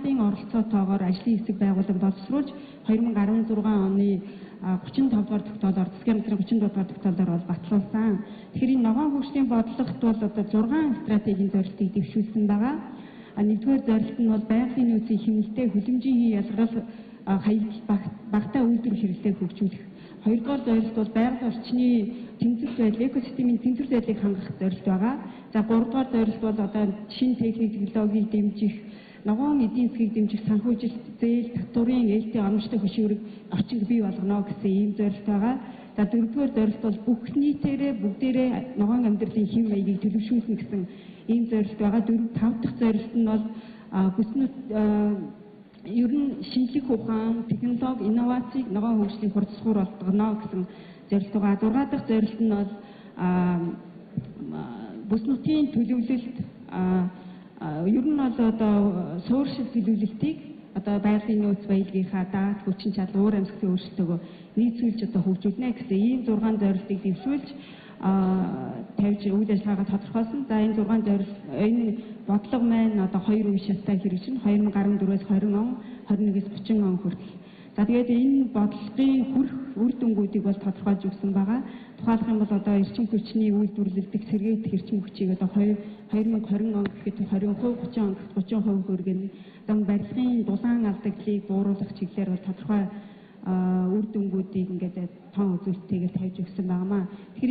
Оролцоотойгоор ажлын хэсэг байгуулан боловсруулж 2016 оны 35 дугаар тогтоолоор, засгийн газрын 35 дугаар тогтоолоор бол батлуулсан. Тэгэхээр энэ ногоон хөгжлийн бодлогот бол одоо 6 стратегийн зорилтыг дэвшүүлсэн байгаа. Нэгдүгээр зорилт нь бол байгалийн нөөцийн хэмнэлтэд хүлэмжийн хий ялгарл хаягдал багтаа үйлдвэр хэрэглээг хөгжүүлэх. Хоёрдугаар зорилт бол байгаль орчны тэнцвэрт байдал, экосистемийн тэнцвэрт байдлыг хангах зорилт байгаа. За, гуравдугаар зорилт бол одоо шинэ техник технологиг дэмжих, ногоон эдийн засгийг дэмжих, санхүүжилт, зээл, татварын ээлтэй оновчтой хөшүүрэг орчинг бий болгоно гэсэн ийм зорилт байгаа. За, дөрөвдүгээр зорилт бол бүх нийтээрээ бүгдээрээ ногоон амьдралын хэв маягийг төлөвшүүлнэ гэсэн ийм зорилт байгаа. Дөрөв тав дахь зорилт нь бол бүснүүд ер нь шинжлэх ухаан, технологи, инновацийг ногоон хөгжлийн хурцсуур болгоно гэсэн зорилт байгаа. Зургаа дахь зорилт нь бол бүс нутгийн төлөвлөлт, ер нь бол одоо суурьшил төлөвлөлтийг одоо байгалийн нөөц баялагийнхаа даат хүчин чадал, уур амьсгалын өөрчлөлтөөгөө нийцүүлж одоо хөгжүүлнэ гэсэн ийм 6 зорилтыг дэвшүүлж тавьж үйл ажиллагаагаа тодорхойлсон. За, энэ 6 зорилт, энэ бодлого маань одоо хоёр үе шаттай хэрэгжинэ. 2014-өөс 20 он, 21-ээс 30 он хүртэл. За, тэгээд энэ бодлогын хүрх үр дүнгуудыг бол тодорхойлж өгсөн байгаа. Тухайлах юм бол одоо эрчим хүчний үйлдвэрлэлдэх сэргээгдэх эрчим хүчийг одоо 2020 он гэхэд 20%, 30 он гэхэд 30% хүргэнэ. За, барилгын дулаан алдагдлыг бууруулах чиглэлээр бол тодорхой үр дүнгуудыг ингээд тоон үзүүлэлттэйгээр тавьж өгсөн байнамаа. Тэгэхээр